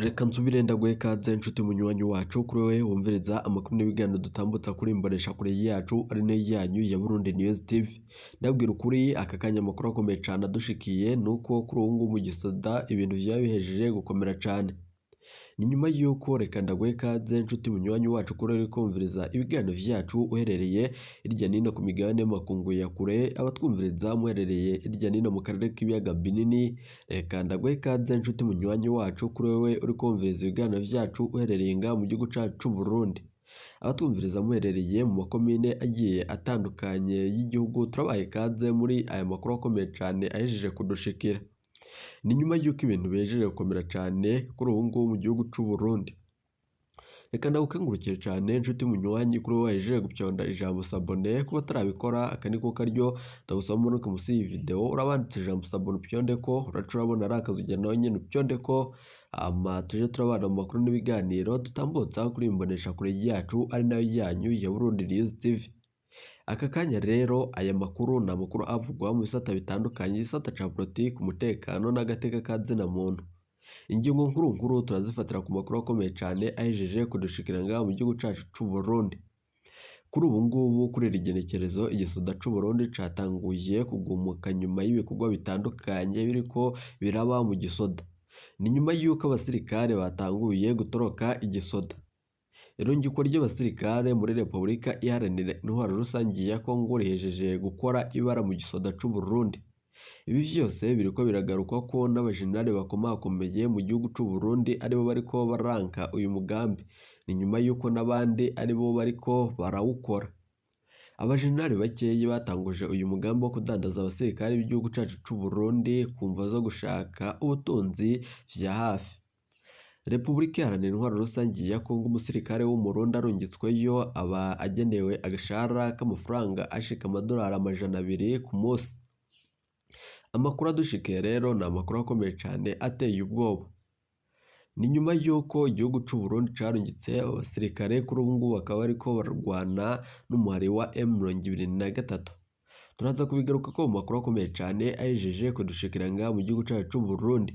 Reka nsubire ndaguhe ikaze nshuti munywanyi wacu kuri wewe wumviriza amakuru n'ibiganiro dutambutsa kuri imboneshakure yacu ari nayo yanyu ya Burundi News TV. Ndabwira ukuri aka kanya amakuru akomeye cane adushikiye nuko kuri ubu ngubu mu gisoda ibintu vyaba bihejeje gukomera cane. Ni nyuma yuko reka ndaguhe ikaze nshuti munywanyi wacu kuri uri kumviriza ibiganiro vyacu uherereye hirya nino ku migabane y'amakungu ya kure, abatwumviriza muherereye hirya nino mu karere k'ibiyaga binini, reka ndaguhe ikaze nshuti munywanyi wacu kuri wewe uri kumviriza ibiganiro vyacu uherereye ngaha mu gihugu cacu c'Uburundi. Abatwumviriza muherereye mu makomine agiye atandukanye y'igihugu turabaha ikaze muri aya makuru akomeye cane ahejeje kudushikira. Ni nyuma y'uko ibintu bihejeje gukomera cane kuri ubu ngubu mu gihugu c'Uburundi. Reka ndagukengurukire cane nshuti munywanyi kuri wowe wahejeje gupyonda ijambo s'abonner, kuba utarabikora aka niko karyo ndagusaba umanuke musi y'iyi video urabanditse ijambo s'abonner upyondeko, uraca urabona ari akazu nawe nyene upyondeko, hama tuje turabana mu makuru n'ibiganiro dutambutsa kuri iyi mboneshakure yacu ari nayo yanyu ya Burundi News TV. Aka kanya rero aya makuru ni amakuru avugwa mu bisata bitandukanye, igisata ca politiki, umutekano n'agateka ka zina muntu. Ingingo nkuru nkuru turazifatira ku makuru akomeye cane ahejeje kudushikira ngaha mu gihugu cacu c'Uburundi. Kuri ubu ngubu kuri iri genekerezo igisoda c'Uburundi catanguye kugumuka nyuma y'ibikorwa bitandukanye biriko biraba mu gisoda. Ni nyuma y'uko abasirikare batanguye gutoroka igisoda. Irungikwa ry'abasirikare muri Repubulika Iharanira Intwaro Rusangi ya Kongo rihejeje gukora ibara mu gisoda c'Uburundi. Ibi vyose biriko biragarukwa ko n'abajenerali bakomakomeye mu gihugu c'Uburundi aribo bariko baranka uyu mugambi. Ni nyuma y'uko n'abandi aribo bariko barawukora. Abajenerali bakeyi batanguje uyu mugambi wo kudandaza abasirikare b'igihugu cacu c'Uburundi ku mvo zo gushaka ubutunzi vya hafi. Repubulika Iharanira Intwaro Rusangi ya Kongo umusirikare w'Umurundi arungitsweyo aba agenewe agashahara k'amafaranga ashika amadolari 200 ku musi. Amakuru adushikiye rero ni amakuru akomeye cane ateye ubwoba. Ni nyuma y'uko igihugu c'Uburundi carungitse abasirikare kuri ubu ngubu bakaba bariko bararwana n'umuhari wa M23. Turaza kubigarukako mu makuru akomeye cane ahejeje kudushikira ngaha mu gihugu cacu c'Uburundi.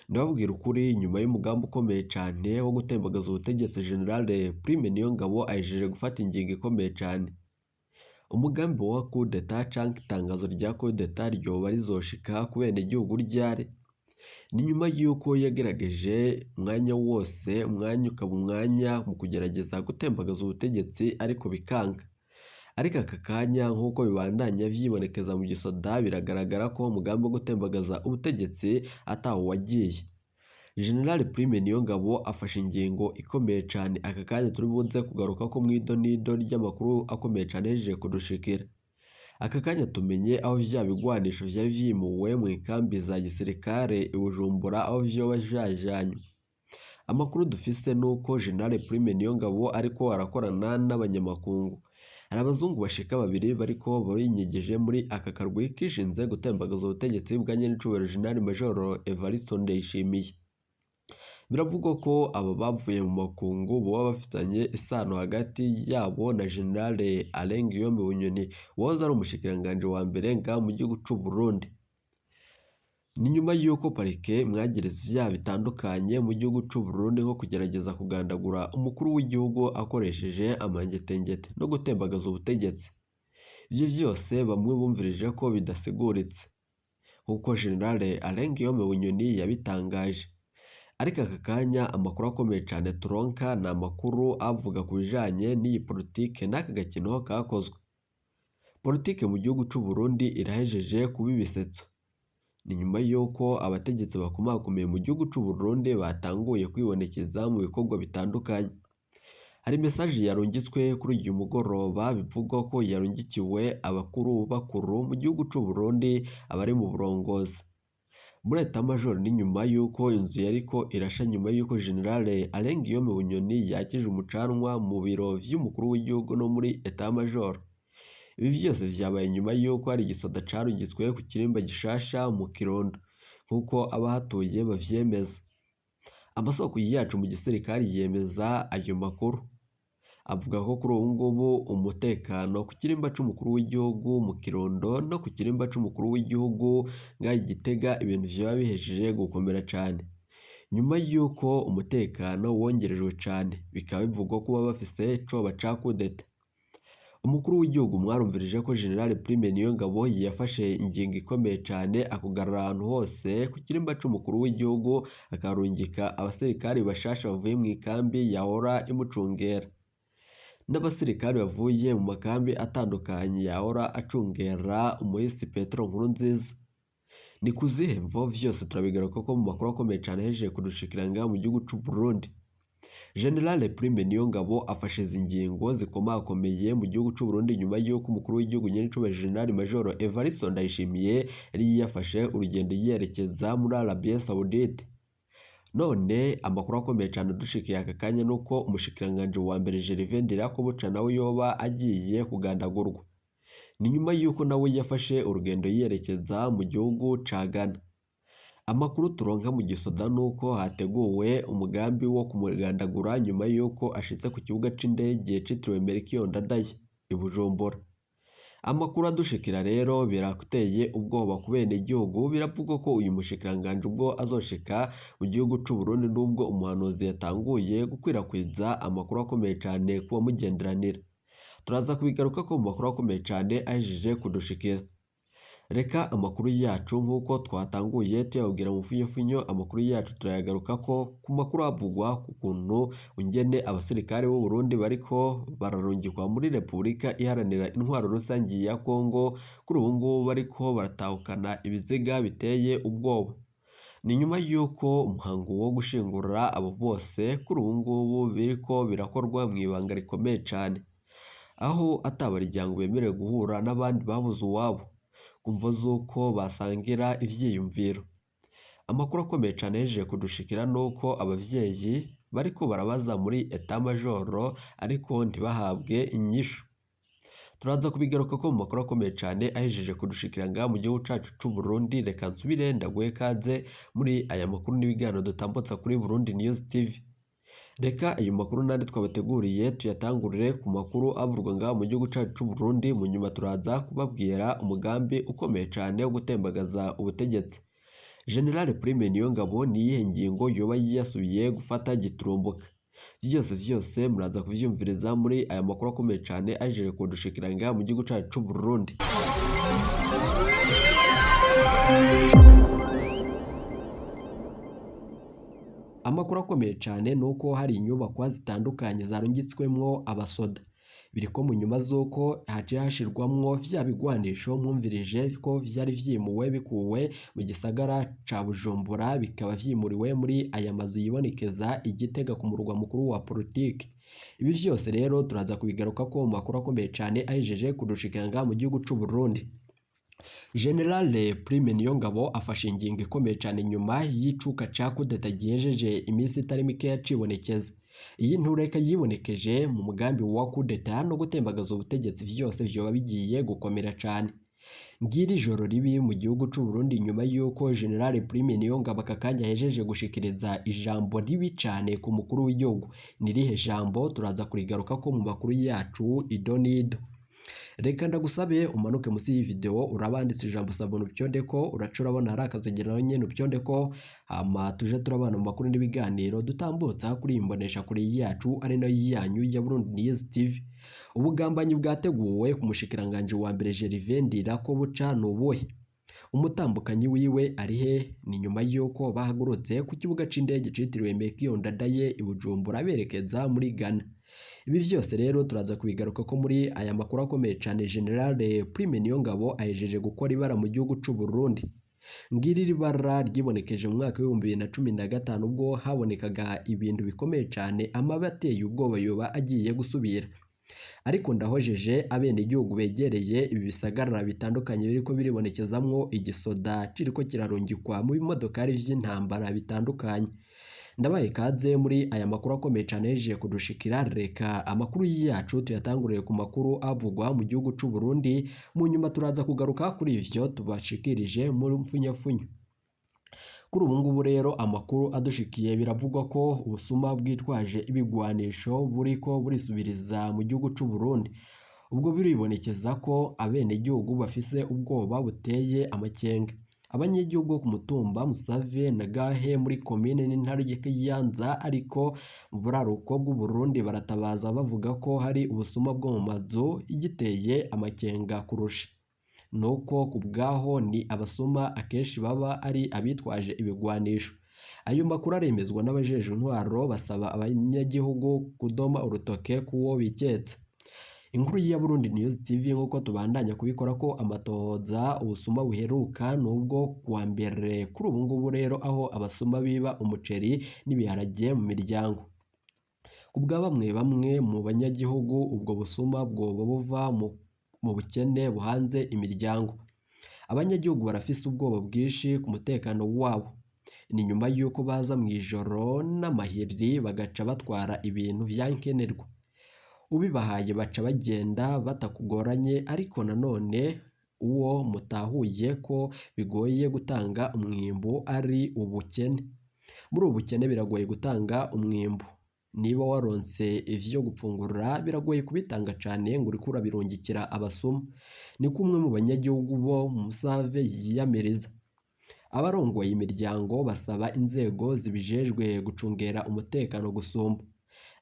Ndababwira ukuri nyuma y'umugambi ukomeye cane wo gutembagaza ubutegetsi General Prime Niyongabo ahejeje gufata ingingo ikomeye cane. Umugambi wa coup d'etat canke itangazo rya coup d'etat ryoba rizoshika ku benegihugu ryari? Ni nyuma y'uko yagerageje umwanya wose, umwanya ukaba umwanya mu kugerageza gutembagaza ubutegetsi ariko bikanga. Ariko aka kanya nk'uko bibandanya vyibonekeza mu gisoda biragaragara ko umugambi wo gutembagaza ubutegetsi atawo wagiye. General Prime Niyongabo afashe ingingo ikomeye cane aka kanya turi buze kugaruka ko mw'idonido ry'amakuru akomeye cane ahejeje kudushikira. Aka kanya tumenye aho vya bigwanisho vyari vyimuwe mw'ikambi za gisirikare i Bujumbura aho vyoba vyajanywe. Amakuru dufise nuko General Prime Niyongabo ariko arakorana n'abanyamakungu. Hari abazungu bashika babiri bariko barinyegeje muri aka karwi kishinze gutembagaza ubutegetsi bwa nyenicubahiro General Major Evariste Ndayishimiye. Biravugwa ko aba bavuye mu makungu boba bafitanye isano hagati yabo na General Alain Guillaume Bunyoni wahoze ari umushikiranganji wa mbere ngaha mu gihugu c'Uburundi. Ni nyuma y'uko parike mwagiriza ivyaha bitandukanye mu gihugu c'Uburundi nko kugerageza kugandagura umukuru w'igihugu akoresheje amangetengete no gutembagaza ubutegetsi. Ivyo vyose bamwe bumvirije ko bidasiguritse nk'uko General Alain Guillaume Bunyoni yabitangaje. Ariko aka kanya amakuru akomeye cane turonka ni amakuru avuga ku bijanye n'iyi politike n'aka gakino kakozwe. Politike mu gihugu c'Uburundi irahejeje kuba ibisetso. Ni nyuma y'uko abategetsi bakomakomeye mu gihugu c'Uburundi batanguye kwibonekeza mu bikorwa bitandukanye. Hari message yarungitswe kuri uyu mugoroba bivugwa ko yarungikiwe abakuru bakuru mu gihugu c'Uburundi abari mu burongozi. Muri Etat Major ni nyuma y'uko inzu yariko irasha nyuma y'uko General Alain Guillaume Bunyoni yakije umucanwa mu biro vy'umukuru w'igihugu no muri Etat Major. Ibi vyose vyabaye nyuma y'uko hari igisoda carungitswe ku kirimba gishasha mu Kirundo nk'uko abahatuye bavyemeza. Amasoko yacu mu gisirikare yemeza ayo makuru. Avuga ko kuri ubu ngubu umutekano ku kirimba c'umukuru w'igihugu mu Kirundo no ku kirimba c'umukuru w'igihugu ngaha i Gitega ibintu vyoba bihejeje gukomera cane. Nyuma y'uko umutekano wongerejwe cane, bikaba bivugwa ko baba bafise icoba ca kudeta. Umukuru w'igihugu mwarumvirije ko General Prime Niyongabo yafashe ingingo ikomeye cane akugarura ahantu hose ku kirimba c'umukuru w'igihugu akarungika abasirikari bashasha bavuye mw'ikambi yahora imucungera, n'abasirikari bavuye mu makambi atandukanye yahora acungera umuhisi Petero Nkurunziza. Ni kuzihe mvo? Vyose turabigarukako mu makuru akomeye cane ahejeje kudushikira ngaha mu gihugu c'u Burundi. General Prime Niyongabo afashe izi ngingo zikomakomeye mu gihugu c'u Burundi nyuma y'uko umukuru w'igihugu nyenicubahiro General Major Evariste Ndayishimiye yari yafashe urugendo yerekeza muri Arabie Saoudite. None amakuru akomeye cane adushikiye aka kanya nuko umushikiranganji wa mbere Gervais Ndirakobuca nawe yoba agiye kugandagurwa. Ni nyuma y'uko nawe yafashe urugendo yerekeza mu gihugu ca Ghana. Amakuru turonka mu gisoda nuko hateguwe umugambi wo kumugandagura nyuma y'uko ashitse ku kibuga c'indege citiriwe Melchior Ndadaye i Bujumbura. Amakuru adushikira rero birateye ubwoba ku benegihugu, biravugwa ko uyu mushikiranganji ubwo azoshika mu gihugu c'u Burundi nubwo umuhanuzi yatanguye gukwirakwiza amakuru akomeye cane ku bamugenderanira. Turaza kubigarukako mu makuru akomeye cane ahejeje kudushikira. Reka amakuru yacu nk'uko twatanguye tuyababwira mu funyofunyo, amakuru yacu turayagarukako ku makuru avugwa ku kuntu ingene abasirikare b'u Burundi bariko bararungikwa muri Repubulika Iharanira Intwaro Rusangi ya Kongo, kuri ubu ngubu bariko baratahukana ibiziga biteye ubwoba. Ni nyuma y'uko umuhango wo gushingura abo bose kuri ubu ngubu biriko birakorwa mw'ibanga rikomeye cane, aho ata baryango bemerewe guhura n'abandi babuze uwabo ku mvo z'uko basangira ivyiyumviro. Amakuru akomeye cane ahejeje kudushikira nuko abavyeyi bariko barabaza muri etat major ariko ntibahabwe inyishu. Turaza kubigarukako mu makuru akomeye cane ahejeje kudushikira ngaha mu gihugu cacu c'u Burundi. Reka nsubire ndaguhe kaze muri aya makuru n'ibiganiro dutambutsa kuri Burundi News TV. Reka ayo makuru nandi twabateguriye tuyatangurire ku makuru avurwa ngaha mu gihugu cacu c'u Burundi, mu nyuma turaza kubabwira umugambi ukomeye cane wo gutembagaza ubutegetsi. General Prime Niyongabo ni iyihe ngingo yoba yasubiye gufata giturumbuka? Vyose vyose muraza kuvyumviriza muri aya makuru akomeye cane ahejeje kudushikira ngaha mu gihugu cacu c'u Burundi. Amakuru akomeye cane nuko hari inyubakwa zitandukanye zarungitswemwo abasoda. Biriko mu nyuma z'uko haciye hashirwamwo vya bigwanisho mwumvirije ko vyari vyimuwe bikuwe mu gisagara ca Bujumbura bikaba vyimuriwe muri aya mazu yibonekeza i Gitega ku murwa mukuru wa politike. Ibi vyose rero turaza kubigarukako mu makuru akomeye cane ahejeje kudushikira ngaha mu gihugu c'u Burundi. General Prime Niyongabo afashe ingingo ikomeye cane nyuma y'icuka ca kudeta gihejeje iminsi itari mikeya cibonekeza. Iyi ntureka yibonekeje mu mugambi wa kudeta no gutembagaza ubutegetsi vyose vyoba bigiye gukomera cane. Ngiri ijoro ribi mu gihugu c'u Burundi nyuma y'uko General Prime Niyongabo aka kanya ahejeje gushikiriza ijambo ribi cane ku mukuru w'igihugu. Ni irihe jambo? Turaza kurigarukako mu makuru yacu ido n'ido. Reka ndagusabe umanuke musi y'iyi video urabanditse ijambo sabone upyondeko, uraca urabona hari akazogera nawe nyene upyondeko, hama tuje turabana mu makuru n'ibiganiro dutambutsa kuri iyi mboneshakure yacu ari nayo yanyu ya Burundi News TV. Ubugambanyi bwateguwe ku mushikiranganji wa mbere Gervais Ndirakobuca ni ubuhe? Umutambukanyi wiwe ari he? Ni nyuma y'uko bahagurutse ku kibuga c'indege citiriwe Melchior Ndadaye i Bujumbura berekeza muri Ghana. Ibi vyose rero turaza kubigaruka ko muri aya makuru akomeye cane. General Prime Niyongabo ahejeje gukora ibara mu gihugu c'u Burundi. Ngiri iri bara ryibonekeje mu mwaka w'2015 ubwo habonekaga ibintu bikomeye cane, amabi ateye ubwoba yoba agiye gusubira. Ariko ndahojeje abenegihugu begereye ibi bisagara bitandukanye biriko biribonekezamwo igisoda ciriko kirarungikwa mu bimodokari vy'intambara bitandukanye. Ndabaye kaze muri aya makuru akomeye cane ahejeje kudushikira. Reka amakuru yacu tuyatangurire ku makuru avugwa mu gihugu c'u Burundi, mu nyuma turaza kugaruka kuri ivyo tubashikirije muri mfunyafunyo. Kuri ubu ngubu rero amakuru adushikiye biravugwa ko ubusuma bwitwaje ibigwanisho buriko burisubiriza mu gihugu c'u Burundi. Ubwo biribonekeza ko abenegihugu bafise ubwoba buteye amakenga. Abanyagihugu bo ku mutumba Musave na Gahe muri komine n'intara ya Kayanza ariko mu buraruko bw'Uburundi baratabaza bavuga ko hari ubusuma bwo mu mazu igiteye amakenga kurusha. Nuko ku bwaho ni abasuma akenshi baba ari abitwaje ibigwanisho. Ayo makuru aremezwa n'abajejwe intwaro basaba abanyagihugu kudoma urutoke kuwo biketse. Inkuru ya Burundi News TV nk'uko tubandanya kubikora ko amatohoza ubusuma buheruka nubwo kuwa mbere kuri ubu ngubu rero aho abasuma biba umuceri n'ibiharage mu miryango. Ku bwa bamwe bamwe mu banyagihugu ubwo busuma bwoba buva mu bukene buhanze imiryango. Abanyagihugu barafise ubwoba bwinshi ku mutekano wabo. Ni nyuma y'uko baza mu ijoro n'amahiri bagaca batwara ibintu vyankenerwa. Ubibahaye baca bagenda batakugoranye ariko nanone uwo mutahuye ko bigoye gutanga umwimbu ari ubukene. Muri ubu bukene biragoye gutanga umwimbu. Niba waronse ivyo gupfungura biragoye kubitanga cane ngo uriko urabirungikira abasuma. Niko umwe mu banyagihugu bo mu Musave yiyamiriza. Abarongoye imiryango basaba inzego zibijejwe gucungera umutekano gusumba.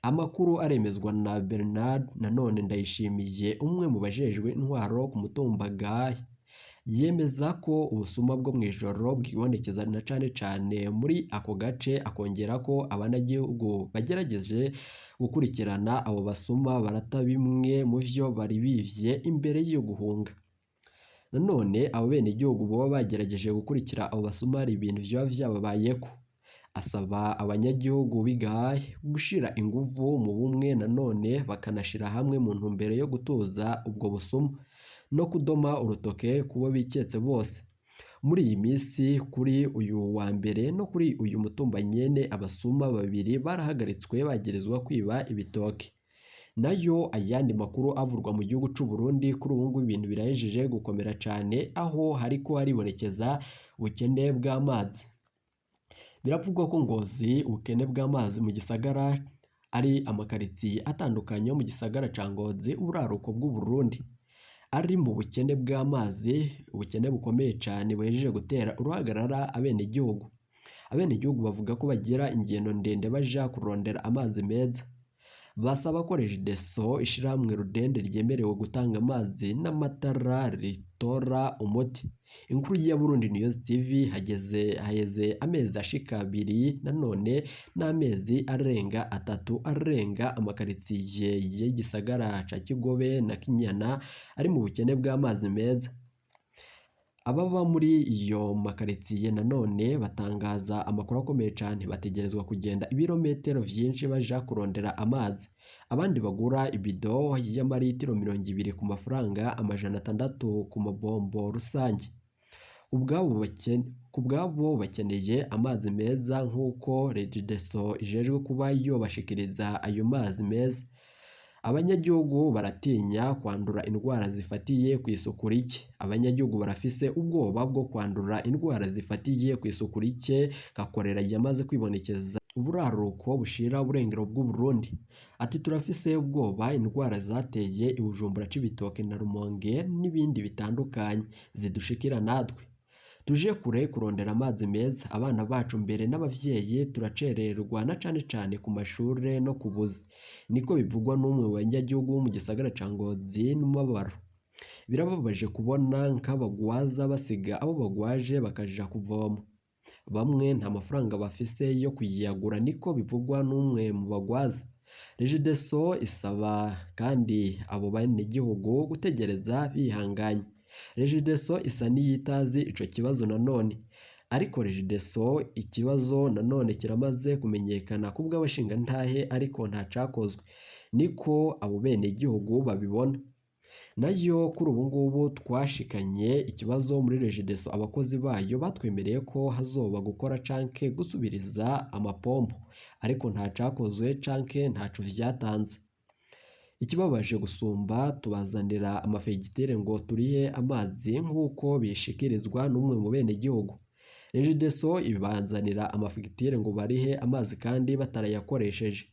Amakuru aremezwa na Bernard nanone Ndayishimiye umwe mu bajejwe intwaro ku mutumba Gahe. Yemeza ko ubusuma bwo mw'ijoro bwibonekeza na cane cane muri ako gace akongera ko abanyagihugu bagerageje gukurikirana abo basuma barata bimwe mu vyo bari bivye imbere yo guhunga. Nanone abo benegihugu boba bagerageje gukurikira abo basuma hari ibintu vyoba vyababayeko. Asaba abanyagihugu b'i Gahe gushira inguvu mu bumwe nanone bakanashira hamwe mu ntumbero yo gutuza ubwo busuma no kudoma urutoke kubo biketse bose. Muri iyi misi kuri uyu wa mbere no kuri uyu mutumba nyene abasuma babiri barahagaritswe bagirizwa kwiba ibitoke. Nayo ayandi makuru avurwa mu gihugu c'u Burundi kuri ubu ngubu ibintu birahejeje gukomera cane aho hariko haribonekeza ubukene bw'amazi. Biravugwa ko Ngozi ubukene bw'amazi mu gisagara ari amakaritsiye atandukanye yo mu gisagara ca Ngozi uburaruko bw'u Burundi ari mu bukene bw'amazi, ubukene bukomeye cane buhejeje gutera uruhagarara abenegihugu. Abenegihugu bavuga ko bagira ingendo ndende baja kurondera amazi meza. Basaba ko Regideso ishirahamwe rudende ryemerewe gutanga amazi n'amatara ritora umuti. Inkuru ya Burundi News TV hageze amezi ashika abiri nanone n'amezi arenga atatu arenga amakaritsiye y'igisagara ca Kigobe na Kinyana ari mu bukene bw'amazi meza. Ababa muri iyo makaritsiye nanone batangaza amakuru akomeye cane bategerezwa kugenda ibirometero vyinshi baja kurondera amazi. Abandi bagura ibido y'amaritiro 20 ku mafaranga 600 ku mabombo rusange. Kubwabo bakeneye amazi meza nk'uko Regideso ijejwe kuba yobashikiriza ayo mazi meza. Abanyagihugu baratinya kwandura indwara zifatiye ku isuku rike. Abanyagihugu barafise ubwoba bwo kwandura indwara zifatiye ku isuku rike nka korera yamaze kwibonekeza uburaruko bushira uburengero bw'u Burundi. Ati turafise ubwoba indwara zateye i Bujumbura, Cibitoke na Rumonge n'ibindi bitandukanye zidushikira natwe. Tuje kure kurondera amazi meza, abana bacu mbere n'abavyeyi turacererwa na cane cane ku mashure no ku buzi. Niko bivugwa n'umwe mu banyagihugu bo mu gisagara ca Ngozi n'umubabaro. Birababaje kubona nk'abagwaza basiga abo bagwaje bakaja kuvoma. Bamwe nta mafaranga bafise yo kuyagura niko bivugwa n'umwe mu bagwaza. Regideso isaba kandi abo banegihugu gutegereza bihanganye. Regideso isa n'iyitazi ico kibazo nanone. Ariko Regideso ikibazo nanone kiramaze kumenyekana kubw'abashingantahe ariko ntacakozwe. Niko abo benegihugu babibona. Nayo kuri ubu ngubu twashikanye ikibazo muri Regideso abakozi bayo batwemereye ko hazoba gukora canke gusubiriza amapompo ariko ntacakozwe canke ntaco vyatanze. Ikibabaje gusumba tubazanira amafegitire ngo turihe amazi nk'uko bishikirizwa n'umwe mu benegihugu. Regideso ibanzanira amafegitire ngo barihe amazi kandi batarayakoresheje.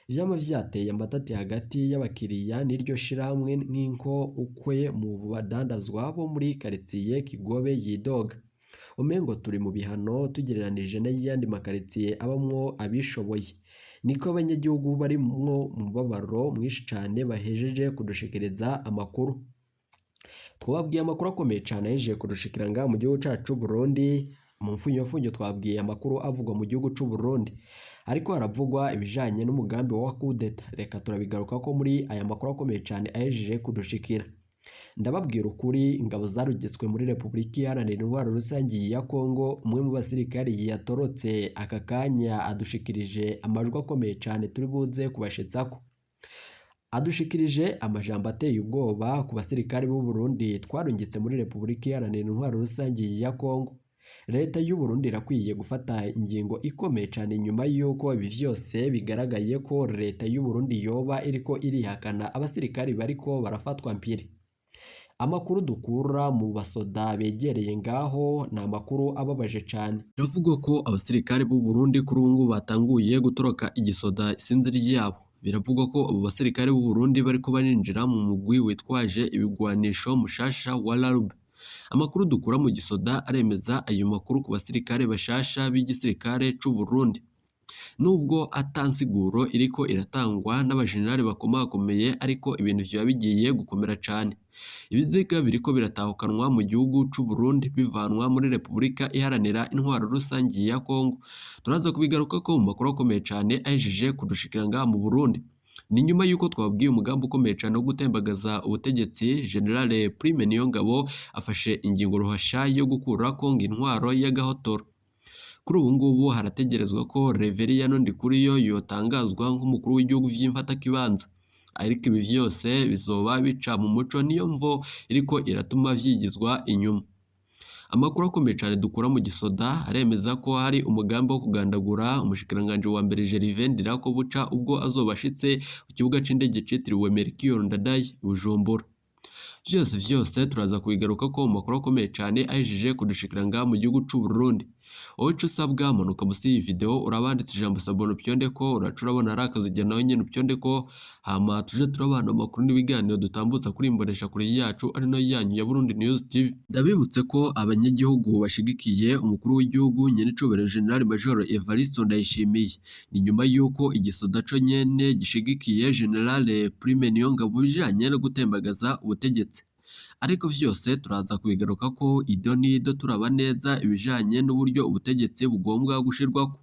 Ivyama vyateye amatati hagati y'abakiriya n'iryo shirahamwe nk'inko ukwe mu badandazwa bo muri karitsiye Kigobe yidoga. Umengo turi mu bihano tugereranije n'ayandi makaritsiye abamwo abishoboye. Niko abanyagihugu barimwo mubabaro mwinshi cane bahejeje kudushikiriza amakuru. Twababwiye amakuru akomeye cane ahejeje kudushikira ngaha mu gihugu cacu c'Uburundi, mu mfunyapfunyo twabwiye amakuru avugwa mu gihugu c'Uburundi. Ariko haravugwa ibijanye n'umugambi wa kudeta. Reka turabigarukako muri aya makuru akomeye cane ahejeje kudushikira. Ndababwira ukuri, ingabo zarugitswe muri Repubulika Iharanira Intwaro Rusangi ya Kongo, umwe mu basirikari yatorotse aka kanya adushikirije amajwi akomeye cane turi buze kubashitsako. Adushikirije amajambo ateye ubwoba ku basirikari b'u Burundi twarungitse muri Repubulika Iharanira Intwaro Rusangi ya Kongo. Leta y'u Burundi irakwiye gufata ingingo ikomeye cane nyuma y'uko ibi vyose bigaragaye ko leta y'u Burundi yoba iriko irihakana abasirikari bariko barafatwa mpiri. Amakuru dukura mu basoda begereye ngaho ni amakuru ababaje cane. Biravugwa ko abasirikare b'u Burundi kuri ubu ngubu batanguye gutoroka igisoda isinzi ryabo. Biravugwa ko abo basirikare b'u Burundi bariko barinjira mu mugwi witwaje ibigwanisho mushasha wa RARB. Amakuru dukura mu gisoda aremeza ayo makuru ku basirikare bashasha b'igisirikare c'u Burundi. Nubwo ata nsiguro iriko iratangwa n'abajenerali bakomakomeye ariko ibintu vyoba bigiye gukomera cane. Ibiziga biriko biratahukanwa mu gihugu c'u Burundi bivanwa muri Repubulika Iharanira Intwaro Rusangi ya Kongo. Turaza kubigarukako mu makuru akomeye cane ahejeje kudushikira ngaha mu Burundi. Ni nyuma y'uko twabwiye umugambi ukomeye cane wo gutembagaza ubutegetsi, General Prime Niyongabo afashe ingingo ruhasha yo gukura Kongo intwaro y'agahotoro. Kuri ubu ngubu harategerezwa ko Reveriyano Ndikuriyo yotangazwa nk'umukuru w'igihugu vy'imfatakibanza. Ariko ibi vyose bizoba bica mu muco niyo mvo iriko iratuma vyigizwa inyuma. Amakuru akomeye cane dukura mu gisoda aremeza ko hari umugambi wo kugandagura umushikiranganji wa mbere Gervais Ndirakobuca ubwo azoba ashitse ku kibuga c'indege citiriwe Melchior Ndadaye i Bujumbura. Vyose vyose turaza kubigarukako mu makuru akomeye cane ahejeje kudushikira ngaha mu gihugu c'u Burundi. Wowe ico usabwa manuka musi y'iyi video urabanditse ijambo sabone upyondeko, uraca urabona hari akazogera nawe nyene upyondeko, hama tuje turabana amakuru n'ibiganiro dutambutsa kuri imboneshakure yacu ari nayo yanyu ya Burundi News TV. Ndabibutse ko abanyagihugu bashigikiye umukuru w'igihugu nyen'icubahiro General Major Evariste Ndayishimiye. Ni nyuma y'uko igisoda co nyene gishigikiye General Prime Niyongabo mu bijanye no gutembagaza ubutegetsi. Ariko vyose turaza kubigarukako ido n'ido turaba neza ibijanye n'uburyo ubutegetsi bugombwa gushirwako.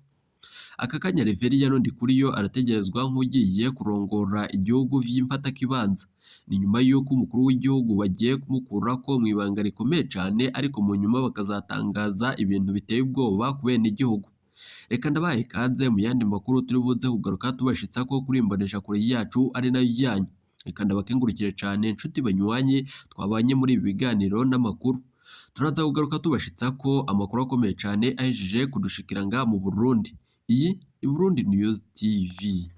Aka kanya Reveriyano Ndikuriyo arategerezwa nk'ugiye kurongora igihugu vy'imfatakibanza. Ni nyuma y'uko umukuru w'igihugu bagiye kumukurako mw'ibanga rikomeye cane ariko mu nyuma bakazatangaza ibintu biteye ubwoba ku benegihugu. Reka ndabahe ikaze mu yandi makuru turi buze kugaruka tubashitsako kuri imboneshakure yacu ari nayo yanyu. Reka ndabakengurukire cane nshuti banywanyi twabanye muri ibi biganiro n'amakuru. Turaza kugaruka tubashitsako amakuru akomeye cane ahejeje kudushikira ngaha mu Burundi. Iyi ni Burundi News TV.